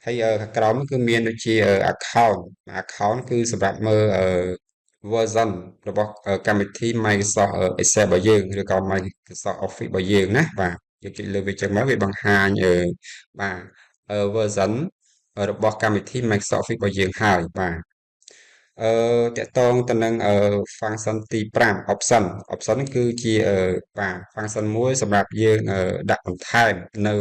ហើយខាងក្រោមគឺមានដូចជា account account គឺសម្រាប់មើល version របស់កម្មវិធី Microsoft Excel របស់យើងឬក៏ Microsoft Office របស់យើងណាបាទយើងចុចលើវាចឹងមកវាបង្ហាញបាទ version របស់កម្មវិធី Microsoft Office របស់យើងហើយបាទអឺតកតងទៅនឹង function ទី5 option option គឺជាបាទ function មួយសម្រាប់យើងដាក់បន្ថែមនៅ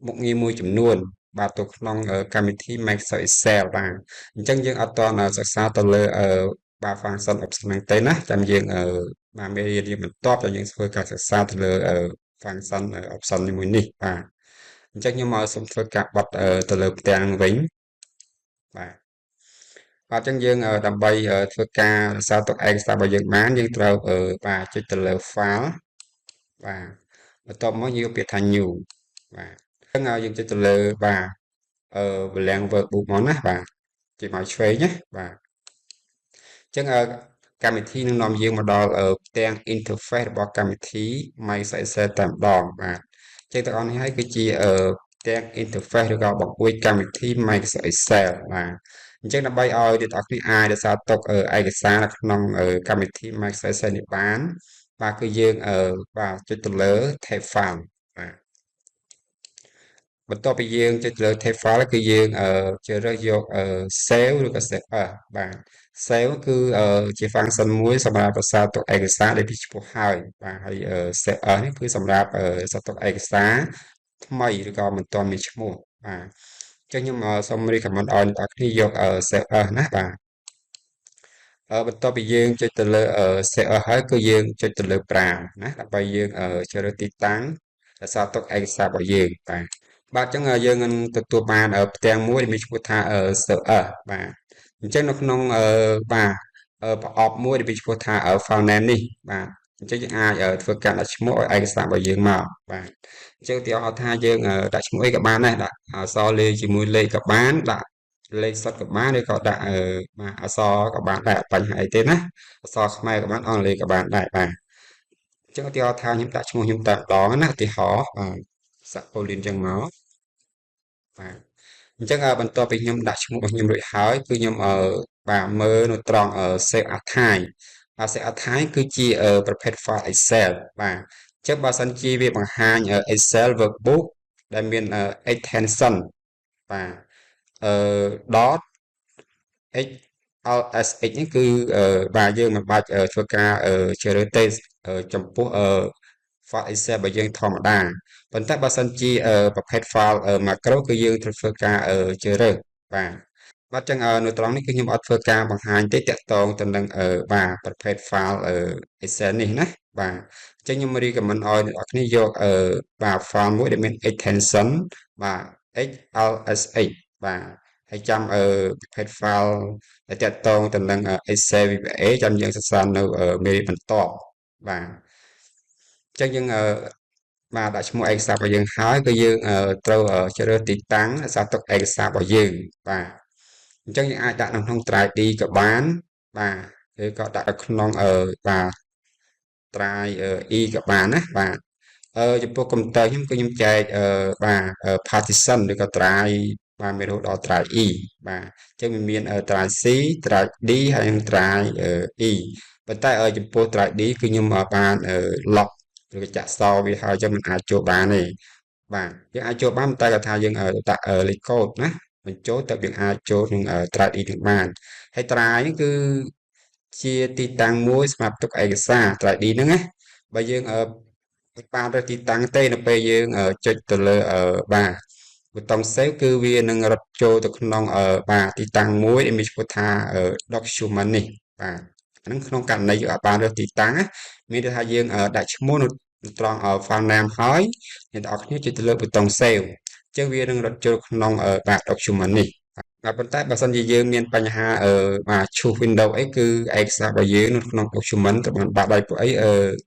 មុខងារមួយចំនួនបាទទៅក្នុងកម្មវិធី Microsoft Excel បាទអញ្ចឹងយើងអត់ទាន់សិក្សាទៅលើ បាទ function option ហ្នឹងទេណាចាំយើងបាទមេរៀនយើងបន្ទាប់ដែលយើងធ្វើការសិក្សាទៅលើ function option នេះមួយនេះបាទអញ្ចឹងខ្ញុំមកសូមធ្វើការបត់ទៅលើផ្ទាំងវិញបាទបាទអញ្ចឹងយើងដើម្បីធ្វើការរក្សាទុកឯកសាររបស់យើងបានយើងត្រូវបាទចុចទៅលើ file បាទបន្ទាប់មកយើងពាក្យថា new បាទអញ្ចឹងយើងចុចទៅលើបាទblank workbook មកណាបាទចុចមកឆ្វេងណាបាទអញ្ចឹងកម្មវិធីនឹងនាំយើងមកដល់ផ្ទាំង interface របស់កម្មវិធី Microsoft Excel តែម្ដងបាទអញ្ចឹងទាំងអស់នេះហើយគឺជាផ្ទាំង interface ឬក៏បង្អួចកម្មវិធី Microsoft Excel បាទអញ្ចឹងដើម្បីឲ្យអ្នកទាំងអស់គ្នាអាចរក្សាទុកឯកសារនៅក្នុងកម្មវិធី Microsoft Excel នេះបានបាទគឺយើងបាទចុចទៅលើ tab file បាទបន្ទាប់ពីយើងចុចលើ tab file គឺយើងជ្រើសរើសយក save ឬក៏ save as បាទ save គឺជា function មួយសម្រាប់រក្សាទុកឯកសារដែលមានឈ្មោះហើយបាទហើយ save as នេះគឺសម្រាប់រក្សាទុកឯកសារថ្មីឬក៏មិនទាន់មានឈ្មោះបាទអញ្ចឹងខ្ញុំសូម recommend ឲ្យអ្នកគ្នាយក save as ណាបាទបន្ទាប់ពីយើងចុចទៅលើ save as ហើយគឺយើងចុចទៅលើ browse ណាដើម្បីយើងជ្រើសរើសទីតាំងរក្សាទុកឯកសាររបស់យើងបាទបាទអញ្ចឹងយើងនឹងទទួលបានផ្ទាំងមួយដែលមានឈ្មោះថា save as បាទអញ្ចឹងនៅក្នុងបាទប្រអប់មួយដែលមានឈ្មោះថា file name នេះបាទអញ្ចឹងយើងអាចធ្វើការដាក់ឈ្មោះឲ្យឯកសាររបស់យើងមកបាទអញ្ចឹងឧទាហរណ៍ថាយើងដាក់ឈ្មោះអីក៏បានដែរដាក់អក្សរលេខជាមួយលេខក៏បានដាក់លេខសុទ្ធក៏បានឬក៏ដាក់បាទអក្សរក៏បានដែរអត់បញ្ហាអីទេណាអក្សរខ្មែរក៏បានអង់គ្លេសក៏បានដែរបាទអញ្ចឹងឧទាហរណ៍ថាខ្ញុំដាក់ឈ្មោះខ្ញុំតែម្ដងណាឧទាហរណ៍បាទសាក់ប៉ូលីនអញ្ចឹងមកបាទអញ្ចឹងបន្ទាប់ពីខ្ញុំដាក់ឈ្មោះរបស់ខ្ញុំរួចហើយគឺខ្ញុំបាទមើលនៅត្រង់ save as type បាទ save as type គឺជាប្រភេទ file Excel បាទអញ្ចឹងបើសិនជាវាបង្ហាញ Excel workbook ដែលមាន extension បាទអឺ dot XLSX នេះគឺបាទយើងមិនបាច់ធ្វើការជ្រើសរើសទេចំពោះ file Excel របស់យើងធម្មតាប៉ុន្តែបើសិនជាប្រភេទ file macro គឺយើងត្រូវធ្វើការជ្រើសរើសបាទបាទចឹងនៅត្រង់នេះគឺខ្ញុំអត់ធ្វើការបង្ហាញទេតាក់ទងទៅនឹងបាទប្រភេទ file Excel នេះណាបាទអញ្ចឹងខ្ញុំ recommend ឲ្យអ្នកនរគ្នាយកបាទ file មួយដែលមាន extension បាទ XLSX បាទហើយចាំប្រភេទ file ដែលតាក់ទងទៅនឹង Excel VBA ចាំយើងសិក្សានៅមេរៀនបន្ទាប់បាទអញ្ចឹងយើងបាទដាក់ឈ្មោះឯកសាររបស់យើងហើយគឺយើងត្រូវជ្រើសរើសទីតាំងរក្សាទុកឯកសាររបស់យើងបាទអញ្ចឹងយើងអាចដាក់នៅក្នុង drive D ក៏បានបាទឬក៏ដាក់នៅក្នុងបាទ drive E ក៏បានណាបាទចំពោះកុំព្យូទ័រខ្ញុំគឺខ្ញុំចែកបាទ partition ឬក៏ drive បាទមានរហូតដល់ drive E បាទអញ្ចឹងវាមាន drive C drive D ហើយនិង drive E ប៉ុន្តែចំពោះ drive D គឺខ្ញុំបាន lock ឬក៏ចាក់សោវាហើយអញ្ចឹងមិនអាចចូលបានទេបាទយើងអាចចូលបានតែគាត់ថាយើងដាក់លេខកូដណាបញ្ចូលទៅយើងអាចចូលក្នុង drive E នឹងបានហើយ drive នេះគឺជាទីតាំងមួយសម្រាប់ទុកឯកសារ drive D ហ្នឹងណាបើយើងបានរើសទីតាំងទេនៅពេលយើងចុចទៅលើបាទប៊ូតុង save គឺវានឹងរត់ចូលទៅក្នុងបាទទីតាំងមួយដែលមានឈ្មោះថា document នេះបាទហ្នឹងក្នុងករណីយើងអាចបានរើសទីតាំងណាមានន័យថាយើងដាក់ឈ្មោះនៅត្រង់ file name ហើយអ្នកទាំងអស់គ្នាចុចទៅលើប៊ូតុង save អញ្ចឹងវានឹងរត់ចូលក្នុងបាទ document នេះបាទប៉ុន្តែបើសិនជាយើងមានបញ្ហាបាទ choose window អីគឺឯកសាររបស់យើងនៅក្នុង document ត្រូវបានបាត់ដោយពួកអី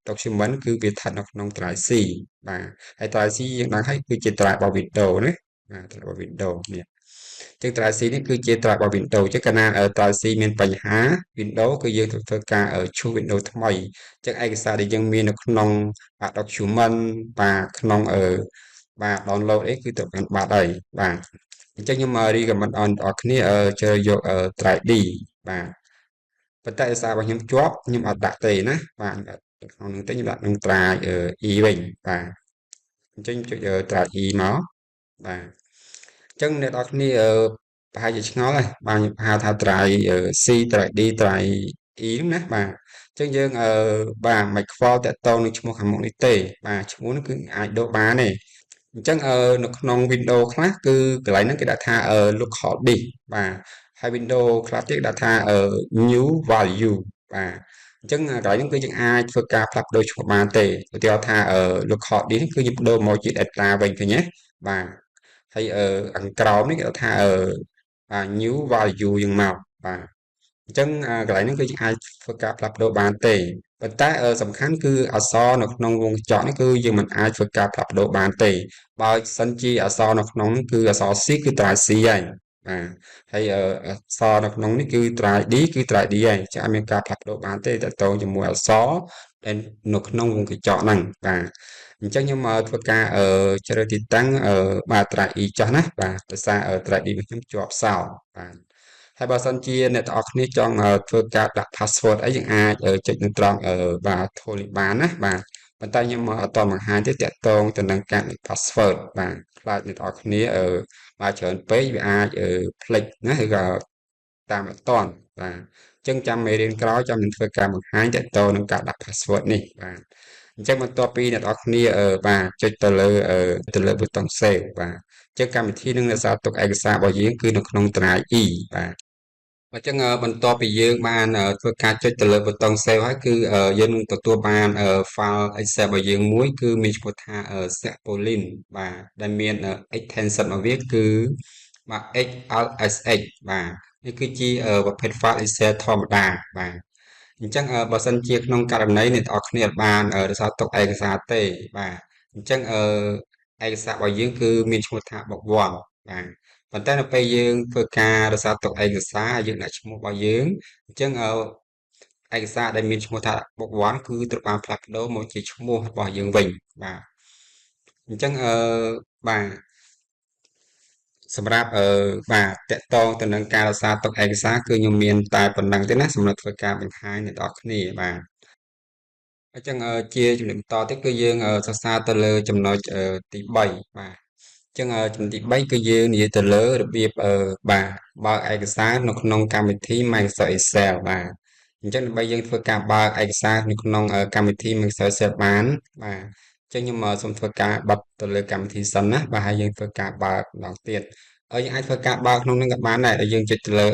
document គឺវាស្ថិតនៅក្នុង drive C បាទហើយ drive C យើងដឹងហើយគឺជា drive របស់ Windows ណាបាទ drive របស់ Windows នេះចឹង drive C នេះគឺជា drive របស់ Windows ចឹងកាលណា drive C មានបញ្ហា Windows គឺយើងត្រូវធ្វើការ choose Windows ថ្មីចឹងឯកសារដែលយើងមាននៅក្នុងបាទ document បាទក្នុងបាទ download អីគឺត្រូវបានបាត់ហើយបាទអញ្ចឹងខ្ញុំ recommend ឲ្យអ្នកនរគ្នាជ្រើសយក drive D បាទប៉ុន្តែឯកសាររបស់ខ្ញុំជាប់ខ្ញុំអត់ដាក់ទេណាបាទក្នុងនោះទេខ្ញុំដាក់ក្នុង drive E វិញបាទអញ្ចឹងចុច drive E មកបាទអញ្ចឹងអ្នកនរគ្នាប្រហែលជាឆ្ងល់ហើយបាទខ្ញុំហៅថា drive C drive D drive E ហ្នឹងណាបាទអញ្ចឹងយើងបាទមិនខ្វល់តាក់ទងនឹងឈ្មោះខាងមុខនេះទេបាទឈ្មោះនេះគឺអាចដូរបានទេអញ្ចឹងនៅក្នុង Windows ខ្លះគឺកន្លែងហ្នឹងគេដាក់ថា local disk បាទហើយ ហើយ Windows ខ្លះទៀតដាក់ថា new value បាទអញ្ចឹងកន្លែងហ្នឹងគឺយើងអាចធ្វើការផ្លាស់ប្ដូរឈ្មោះបានទេឧទាហរណ៍ថា local disk គឺយើងប្ដូរមកជា data វិញឃើញទេបាទហើយខាងក្រោមនេះគេថាបាទ new value យើងមកបាទអញ្ចឹងកន្លែងហ្នឹងគឺយើងអាចធ្វើការផ្លាស់ប្ដូរបានទេប៉ុន្តែសំខាន់គឺអក្សរនៅក្នុងវង់ក្រចកនេះគឺយើងមិនអាចធ្វើការផ្លាស់ប្ដូរបានទេបើសិនជាអក្សរនៅក្នុងគឺអក្សរ C គឺ drive C ហើយបាទហើយអក្សរនៅក្នុងនេះគឺ drive D គឺ drive D ហើយចាអត់មានការផ្លាស់ប្ដូរបានទេតទៅជាមួយអក្សរដែលនៅក្នុងវង់ក្រចកហ្នឹងបាទអញ្ចឹងខ្ញុំធ្វើការជ្រើសទីតាំងបាទ drive E ចុះណាបាទដោយសារ drive D របស់ខ្ញុំជាប់សោបាទហើយបើសិនជាអ្នកទាំងអស់គ្នាចង់ធ្វើការដាក់ password អីយើងអាចចុចនៅត្រង់បាទ tool នេះបានណាបាទប៉ុន្តែខ្ញុំអត់តបង្ហាញទេតាក់ទងទៅនឹងការដាក់ password បាទខ្លាចអ្នកទាំងអស់គ្នាបាទច្រើនពេកវាអាចភ្លេចណាឬក៏តាមអត់តន់បាទអញ្ចឹងចាំមេរៀនក្រោយចាំនឹងធ្វើការបង្ហាញតាក់ទងនឹងការដាក់ password នេះបាទអញ្ចឹងបន្ទាប់ពីអ្នកនរគ្នាបាទចុចទៅលើប៊ូតុង save បាទអញ្ចឹងកម្មវិធីនឹងរក្សាទុកឯកសាររបស់យើងគឺនៅក្នុង drive E បាទអញ្ចឹងបន្ទាប់ពីយើងបានធ្វើការចុចទៅលើប៊ូតុង save ហើយគឺយើងនឹងទទួលបាន file Excel របស់យើងមួយគឺមានឈ្មោះថា Sapolin បាទដែលមាន extension របស់វាគឺបាទ XLSX បាទនេះគឺជាប្រភេទ file Excel ធម្មតាបាទអញ្ចឹងបើសិនជាក្នុងករណីអ្នកទាំងអស់គ្នាបានរក្សាទុកឯកសារទេបាទអញ្ចឹងឯកសាររបស់យើងគឺមានឈ្មោះថា book 1បាទប៉ុន្តែនៅពេលយើងធ្វើការរក្សាទុកឯកសារយើងដាក់ឈ្មោះរបស់យើងអញ្ចឹងឯកសារដែលមានឈ្មោះថា book 1គឺត្រូវបានផ្លាស់ប្ដូរមកជាឈ្មោះរបស់យើងវិញបាទអញ្ចឹងបាទសម្រាប់បាទតាក់ទងទៅនឹងការរក្សាទុកឯកសារគឺខ្ញុំមានតែប៉ុណ្ណឹងទេណាសម្រាប់ធ្វើការបង្ហាញអ្នកនរគ្នាបាទអញ្ចឹងជាចំណុចបន្តទៀតគឺយើងសិក្សាទៅលើចំណុចទី3បាទអញ្ចឹងចំណុចទី3គឺយើងនិយាយទៅលើរបៀបបាទបើកឯកសារនៅក្នុងកម្មវិធី Microsoft Excel បាទអញ្ចឹងដើម្បីយើងធ្វើការបើកឯកសារនៅក្នុងកម្មវិធី Microsoft Excel បានបាទអញ្ចឹងខ្ញុំសូមធ្វើការបិទទៅលើកម្មវិធីសិនណាបាទហើយយើងធ្វើការបើកម្ដងទៀតហើយយើងអាចធ្វើការបើកក្នុងនឹងក៏បានដែរដែលយើងចុចទៅលើ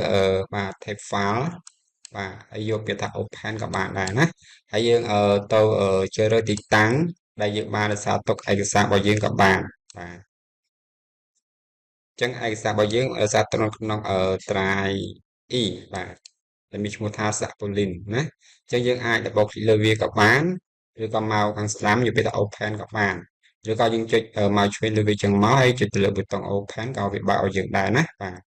បាទ tab file បាទហើយយកពាក្យថា open ក៏បានដែរណាហើយយើងទៅជ្រើសរើសទីតាំងដែលយើងបានរក្សាទុកឯកសាររបស់យើងក៏បានបាទអញ្ចឹងឯកសាររបស់យើងរក្សាទុកនៅក្នុង drive E បាទដែលមានឈ្មោះថា Sapolin ណាអញ្ចឹងយើងអាច double click លើវាក៏បានឬក៏មកខាងស្ដាំយកពាក្យថា open ក៏បានឬក៏យើងចុចមកឆ្វេងលើវាចឹងមកហើយចុចទៅលើប៊ូតុង open ក៏វាបើកឲ្យយើងដែរណាបាទ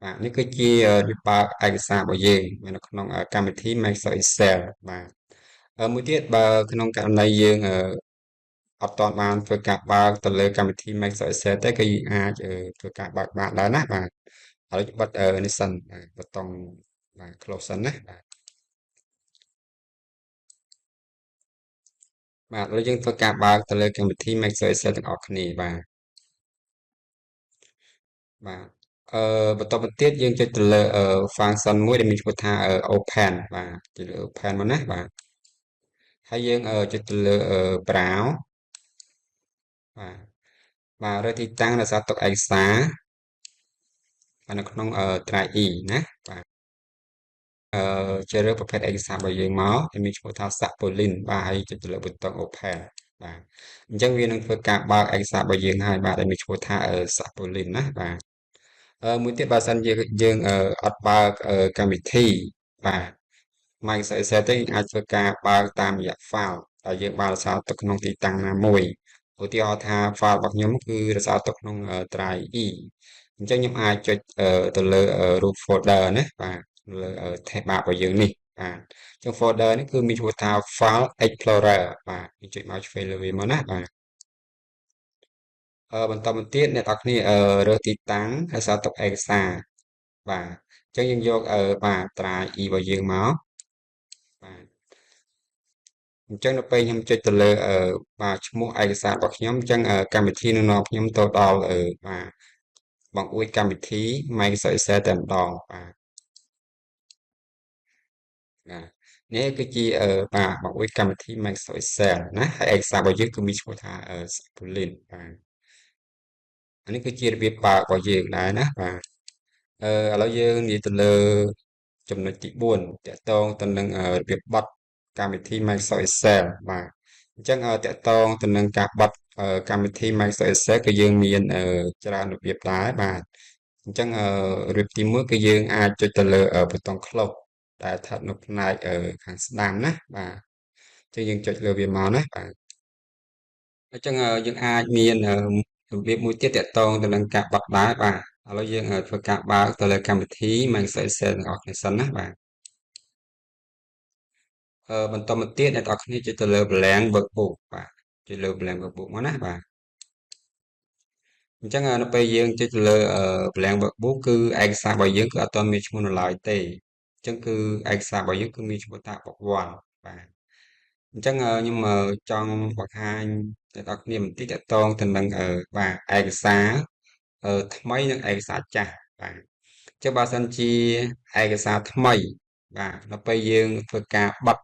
បាទនេះគឺជារបៀបបើកឯកសាររបស់យើងនៅក្នុងកម្មវិធី Microsoft Excel បាទមួយទៀតបើក្នុងករណីយើងអត់ទាន់បានធ្វើការបើកទៅលើកម្មវិធី Microsoft Excel ទេគឺយើងអាចធ្វើការបើកបានដែរណាបាទឥឡូវបិទនេះសិនបាទប៊ូតុងបាទ close សិនណាបាទបាទឥឡូវយើងធ្វើការបើកទៅលើកម្មវិធី Microsoft Excel ទាំងអស់គ្នាបាទបាទបន្តមកទៀតយើងចុចទៅលើ function មួយដែលមានឈ្មោះថា open បាទចុចលើ open មកណាបាទហើយយើងចុចទៅលើ browse បាទបាទរើសទីតាំងរក្សាទុកឯកសារបាទនៅក្នុង drive E ណាបាទជ្រើសរើសប្រភេទឯកសាររបស់យើងមកដែលមានឈ្មោះថា Sapolin បាទហើយចុចទៅលើប៊ូតុង open បាទអញ្ចឹងវានឹងធ្វើការបើកឯកសាររបស់យើងហើយបាទដែលមានឈ្មោះថា Sapolin ណាបាទមួយទៀតបើសិនជាយើងអត់បើកកម្មវិធីបាទ Microsoft Excel ទេយើងអាចធ្វើការបើកតាមរយៈ file ដែលយើងបានរក្សាទុកក្នុងទីតាំងណាមួយឧទាហរណ៍ថា file របស់ខ្ញុំគឺរក្សាទុកក្នុង drive E អញ្ចឹងខ្ញុំអាចចុចទៅលើរូប folder ណាបាទលើ tab bar របស់យើងនេះបាទអញ្ចឹង folder នេះគឺមានឈ្មោះថា File Explorer បាទយើងចុចមកឆ្វេងលើវាមកណាបាទបន្តមកទៀតអ្នកនរគ្នារើសទីតាំងរក្សាទុកឯកសារបាទអញ្ចឹងយើងយកបាទ drive E របស់យើងមកបាទអញ្ចឹងនៅពេលខ្ញុំចុចទៅលើបាទឈ្មោះឯកសាររបស់ខ្ញុំអញ្ចឹងកម្មវិធីនឹងនាំខ្ញុំទៅដល់បាទបង្អួចកម្មវិធី Microsoft Excel តែម្ដងបាទបាទនេះគឺជាបាទបង្អួចកម្មវិធី Microsoft Excel ណាហើយឯកសាររបស់យើងគឺមានឈ្មោះថា Sapolin បាទអានេះគឺជារបៀបបើករបស់យើងដែរណាបាទ ឥឡូវយើងនិយាយទៅលើចំណុចទី4ទាក់ទងទៅនឹងរបៀបបត់កម្មវិធី Microsoft Excel បាទអញ្ចឹងទាក់ទងទៅនឹងការបត់កម្មវិធី Microsoft Excel គឺយើងមានច្រើនរបៀបដែរបាទអញ្ចឹងរបៀបទី1គឺយើងអាចចុចទៅលើប៊ូតុង close ដែលស្ថិតនៅផ្នែកខាងស្ដាំណាបាទអញ្ចឹងយើងចុចលើវាមកណាបាទអញ្ចឹងយើងអាចមានរបៀបមួយទៀតទាក់ទងទៅនឹងការបត់ដែរបាទឥឡូវយើងធ្វើការបើកទៅលើកម្មវិធី Microsoft Excel ទាំងអស់គ្នាសិនណាបាទបន្តមកទៀតអ្នកទាំងអស់គ្នាចុចទៅលើ blank workbook បាទចុចលើ blank workbook មកណាបាទអញ្ចឹងនៅពេលយើងចុចទៅលើ blank workbook គឺឯកសាររបស់យើងគឺអត់ទាន់មានឈ្មោះនៅឡើយទេអញ្ចឹងគឺឯកសាររបស់យើងគឺមានឈ្មោះថា book 1បាទអញ្ចឹងខ្ញុំចង់បង្ហាញអ្នកទាំងអស់គ្នាបន្តិចទាក់ទងទៅនឹងបាទឯកសារថ្មីនិងឯកសារចាស់បាទអញ្ចឹងបើសិនជាឯកសារថ្មីបាទដល់ពេលយើងធ្វើការបិទ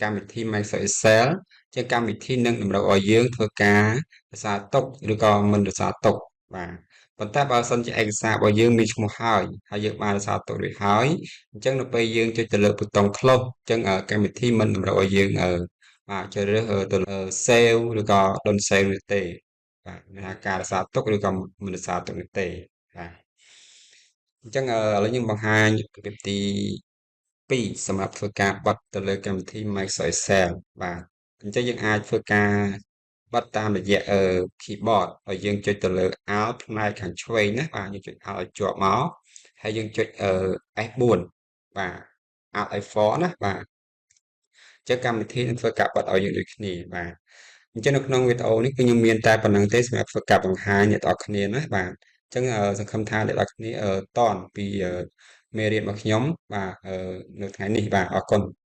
កម្មវិធី Microsoft Excel ជាកម្មវិធីនឹងតម្រូវឲ្យយើងធ្វើការរក្សាទុកឬក៏មិនរក្សាទុកបាទប៉ុន្តែបើសិនជាឯកសាររបស់យើងមានឈ្មោះហើយហើយយើងបានរក្សាទុករួចហើយអញ្ចឹងនៅពេលយើងចុចទៅលើប៊ូតុង close អញ្ចឹងកម្មវិធីមិនតម្រូវឲ្យយើងបាទជ្រើសរើសទៅលើ save ឬក៏ don't save នោះទេបាទមានថាការរក្សាទុកឬក៏មិនរក្សាទុកនោះទេបាទអញ្ចឹងឥឡូវខ្ញុំបង្ហាញរបៀបទី2សម្រាប់ធ្វើការបិទទៅលើកម្មវិធី Microsoft Excel បាទអញ្ចឹងយើងអាចធ្វើការបិទតាមរយៈ keyboard ហើយយើងចុចទៅលើ Alt ផ្នែកខាងឆ្វេងណាបាទយើងចុច Alt ឲ្យជាប់មកហើយយើងចុច F4 បាទ Alt F4 ណាបាទអញ្ចឹងកម្មវិធីនឹងធ្វើការបិទឲ្យយើងដូចគ្នាបាទអញ្ចឹងនៅក្នុងវីដេអូនេះគឺខ្ញុំមានតែប៉ុណ្ណឹងទេសម្រាប់ធ្វើការបង្ហាញអ្នកទាំងអស់គ្នាណាបាទអញ្ចឹងសង្ឃឹមថាអ្នកទាំងអស់គ្នាតន់ពីមេរៀនរបស់ខ្ញុំបាទនៅថ្ងៃនេះបាទអរគុណ។